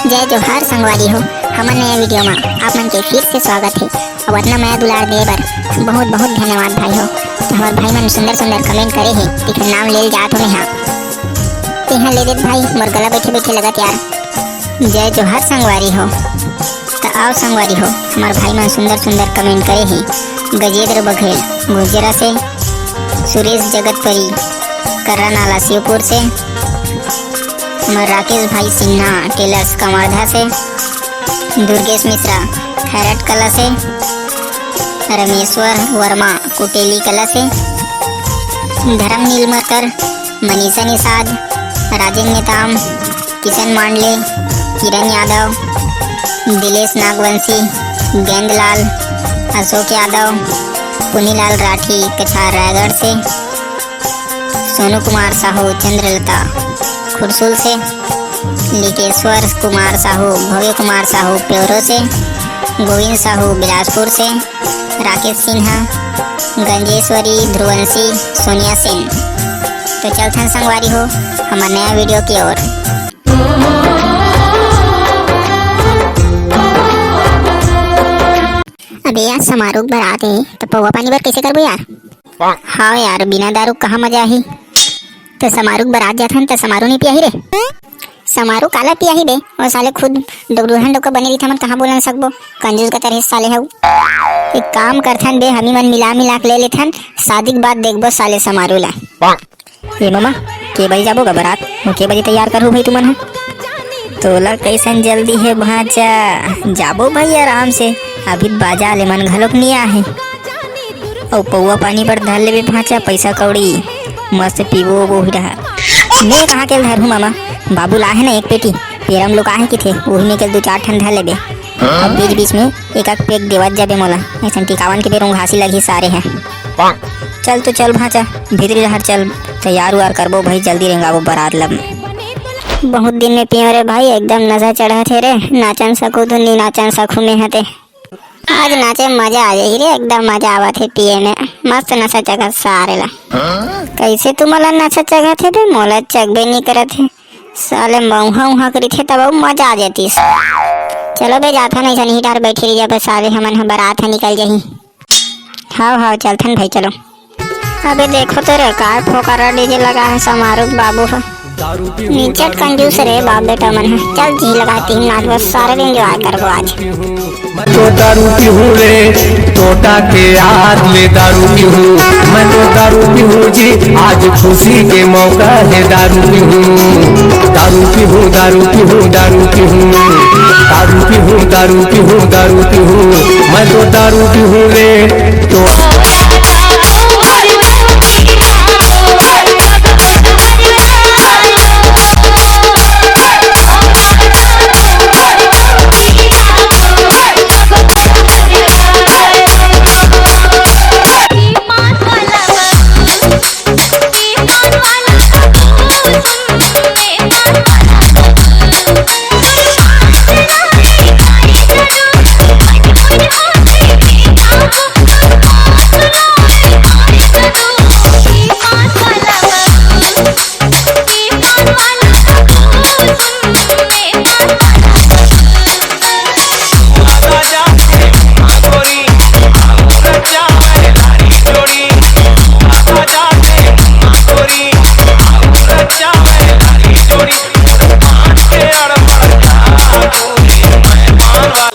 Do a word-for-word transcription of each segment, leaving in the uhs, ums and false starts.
जय जोहार संगवारी हो, हमर नया वीडियो मा आप मन के फिर से स्वागत हे। अउ अतना मया दुलार दे बर बहुत बहुत धन्यवाद भाई हो। तो हमर भाई मन सुंदर सुंदर कमेंट करे हे, तेखर नाम लेल जात हो मेहा। तेहा ले देत भाई, मोर गला बैठे बैठे लगत यार। जय जोहार संगवारी हो। त आओ संगवारी हो, हमर भाई मन सुंदर सुंदर कमेंट करे हे। गजेंद्र बघेल गुजरा से, सुरेश जगतपरी कर्रा नाला शिवपुर से, हमर राकेश भाई सिन्हा टेलर्स कवर्धा से, दुर्गेश मिश्रा खैरट कला से, रमेश्वर वर्मा कुटेली कला से, धर्म नीलमकर, मनीषा निषाद, राजेंद्र नेताम, किशन मांडले, किरण यादव, दिलेश नागवंशी, गेंदलाल, अशोक यादव, पुनीलाल राठी कछार रायगढ़ से, सोनू कुमार साहू चंद्रलता खुरसुल से, लिकेश्वर कुमार साहू, भव्य कुमार साहू प्योरो से, गोविंद साहू बिलासपुर से, राकेश सिन्हा, गंजेश्वरी ध्रुवंशी सोनिया सेन। तो चलथन संगवारी हो हमर नया वीडियो की ओर। अबे यार, समारोह के बरात हे, त पौवा पानी बर कैसे करबो यार? हाँ यार, बिना दारू कहाँ मजा आही? त समारोह के बरात जाथन त समारोह नहीं पियाही रे। समारोह काला पियाही बे? ओ साले खुद डोकरुहन डोका बने रहिथे, हमन कहाँ बोलन सकबो? कंजूस का तरह साले हऊ। एक काम करथन बे, हमी मन मिला मिला के ले लेथन, शादी के बाद देखबो साले समारोह ला। ए ममा, के बजे जाबो गा बरात? ओ के बजे तैयार करहू भाई तुमन ह? तोला कैसन जल्दी हे भांचा? जाबो भाई आराम से, अभी बाजा ले मन घलोक नी आहे। अउ पौवा पानी बर धर लेबे भांचा, पैसा कौड़ी मस्त पीबो ओबो ही रहा। मैं कहाँ के धरहूँ मामा, बाबू ला हे ना एक पेटी, पेरम लोग आहे किथे, उही में के दू चार ठन धर लेबे। अब बीच बीच में एक आध पेग देवत जाबे मोला, ऐसन टिकावन के बेर उंघासी लगही सारे है। चल तो चल भांचा, भीतरी डहर चल, तैयार उयार करबो भाई, जल्दी रेंगाबो बरात लब। बहुत दिन में पियो रे भाई, एकदम नशा चढ़त हे रे, नाचन सकू धुन नी नाचन सकू में हते। आज नाचे में मजा आ जाही रे, एकदम मजा आवत हे पिए में, मस्त नशा चघत सारे ला। कैसे तुमन ला नशा चघत हे बे, मोला चघबे नी करत हे। साले मउहा उहा करिथे तब अउ मजा आ जातिस। चलो बे जाथन, ऐसा नहीं डर बैठे रही जाबे साले, हमन ह बरात ह निकल जाही। हाव हाव चलथन भाई चलो। अबे देखो तो रे, काय फोकरा डीजे लगा है समारोह बाबू ह। निचट कंजूस रे बाप बेटा मन है। चल जी लगा तीन नाच बस सारे दिन एंजॉय करबो आज। मैं तो दारू पीहूँ रे, टोटा के याद ले दारू पीहूँ। मैं तो दारू पीहूँ जी, आज खुशी के मौका है दारू पीहूँ। दारू पीहूँ, दारू पीहूँ, दारू पीहूँ। दारू पीहूँ, दारू पीहूँ, दारू पीहूँ। मैं तो दारू पीहूँ रे, तो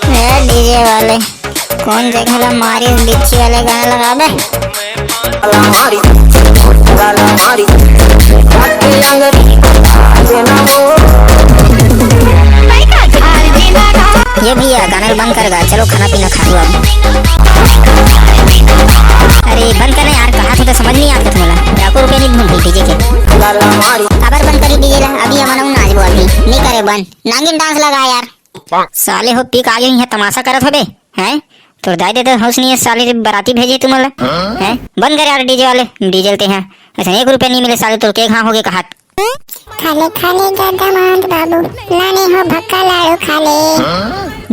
ए डीजे वाले, कौन जगह ला मारिस बिच्छी वाले गाना लगाबे? ये भैया गाना बंद कर गा, चलो खाना पीना खा लो अब। अरे बंद कर यार, कहा तो समझ नहीं आता तुम्हारा। लाखों रुपए नहीं दूँ डीजे के। काबर बंद करी डीजे ला? अभी हमन नाचबो, अभी नहीं करे बंद। नागिन डांस लगा यार। साले हो पी के आगे ही है, तमाशा करत हबे, हैं? तोर दाई दे होश नहीं है साले, बराती भेजे तुमन ला, हैं? बंद कर यार डीजे वाले, डीजे ते हैं। ऐसा एक रुपया नहीं मिले साले, तोर के घा हो गए कहत। खाले खाले गा दामाद बाबू, लाने हो भक्का लाड़ू खाले।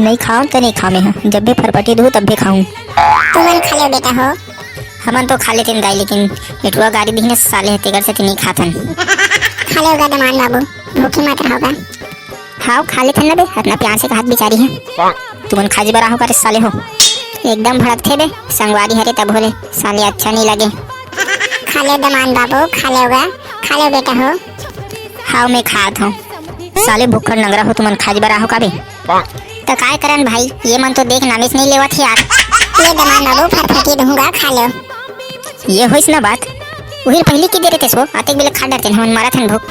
नहीं खाऊं तो नहीं खाऊं मैं, जब भी फरफटी दूं तब भी खाऊं। तुमन खा लो बेटा हो। हमन तो खा लेते दाई, लेकिन नेटुआ गाड़ी दिखने साले है, तेकर से तो नहीं खाथन। खा लो गा दामाद बाबू, भूखे मत रहो गा। हाव, खा लेथन ना बे, अतना प्यार से कहत बिचारी हे। तुमन खा जी बर आहो का रे साले हो? एकदम भड़कथे बे, संगवारी हरे तब होले, साले अच्छा नहीं लगे। खा ले दमान बाबू, खा ले होगा, खा ले बेटा हो। हाव, मैं खात हूँ। साले भुक्खड़ नंगरा हो, तुमन खा जी बर आहो का बे? त काय करन भाई, ये मन तो देख नामेच नहीं लेवत हे यार। ले दमान बाबू, फटफटी दूंगा, खा लो। ये होइस ना बात, उहिर पहली की दे रहे थे सो, आते बेले खा डरते हमन मारा थन भूख।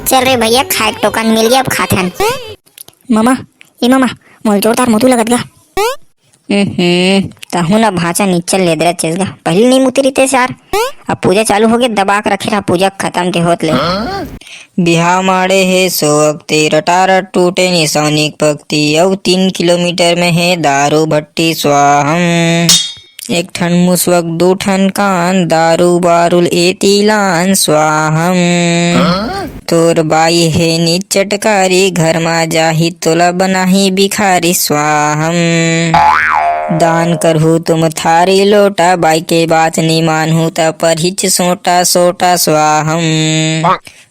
चल रे भैया, खाए के टोकन मिल गया, अब खाथन। ममा, ए ममा, मोल जोरदार मुतू लगत गा। हम्म, तहु ना भांचा निच्चल लेदरा चेस गा। पहली नहीं मुती रहिते यार। अब पूजा चालू हो गए, दबा के रखे रहा पूजा खत्म के होत ले। बिहाव माड़े हे सोवक तेरा टारा टूटे निसौनिक पक्ति अउ तीन किलोमीटर में हे दारू भट्टी स्वाहम। एक ठन मुसवक दू ठन कान दारू बारुल एती लान स्वाहम। तोर बाई हे नी चटकारी, घर मा जाही तोला बनाही भिखारी स्वाहम। दान करहू तुम थारी लोटा, बाई के बात नी मानहू त परहिच सोटा सोटा स्वाहम।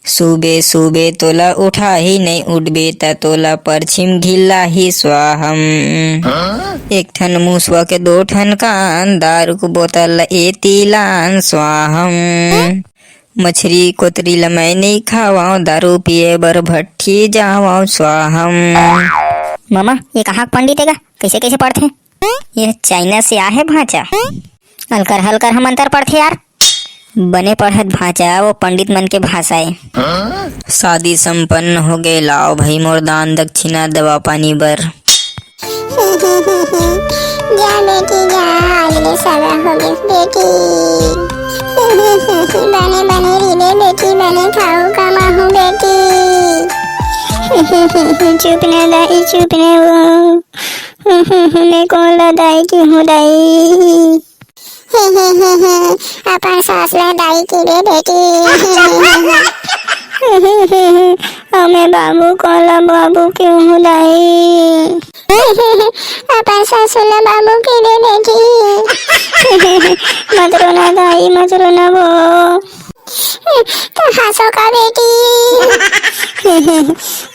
सुबे सुबे तोला उठाही, नइ उठबे त तोला परछिम घिल्लाही स्वाहम। एक ठन मुसवा के दो ठन कान, दारू के बोतल एती लान स्वाहम। मछरी कोतरी ल मैं नइ खावंव, दारू पिए बर भट्ठी जावंव स्वाहम। मामा, ये कहाँ के पंडित हे गा? कैसे कैसे पढ़थे? ये चाइना से आहे भांचा। हलकर हलकर हम अंतर पढ़थे यार। बने पढ़त भांचा, वो पंडित मन के भाषा ए। शादी संपन्न हो गए, लाओ भाई मोर दान दक्षिणा दवा पानी बर। जा बेटी जा, आज ले सगा हो गए बेटी। बने बने रहिबे बेटी, बने खाऊ कमाहू बेटी। चुप ना दाई, चुप ना वो। मैं कोन ला दाई कहूँ दाई। अपन सास ला दाई कहिबे बेटी। अउ मैं बाबू कोन ला बाबू कहूँ दाई। अपन ससुर ला बाबू कहिबे बेटी। मत रोना दाई, मत रोना वो। तो हंसो का बेटी।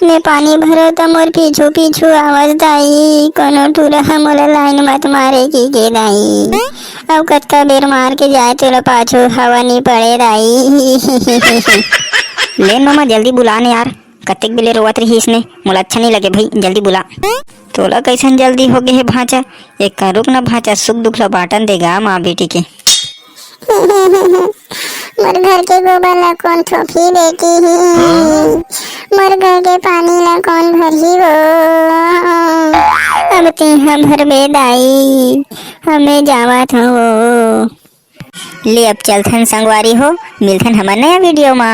मैं पानी भरो त मोर पीछू पीछू आवत दाई, कोनो टूरा ह मोला लाइन मत मारे कहिके दाई। अउ कतका बेर मार के जाए तोला पाछू हवा नी पड़े दाई। ले मामा जल्दी बुला ने यार, कतेक बेले रोवत रहिस ने, मोला अच्छा नहीं लगे भाई, जल्दी बुला। तोला कैसन जल्दी हो गए हे भांचा? एक रुक ना भांचा, सुख दुख ला बांटन देगा माँ बेटी के। मोर घर के गोबर ला कोन थोपही बेटी ही, मोर घर के पानी ला कोन भरही वो। अब तेहा भरबे दाई, हमें जावत हो वो। ले अब चलथन संगवारी हो, मिलथन हमर नया वीडियो मा।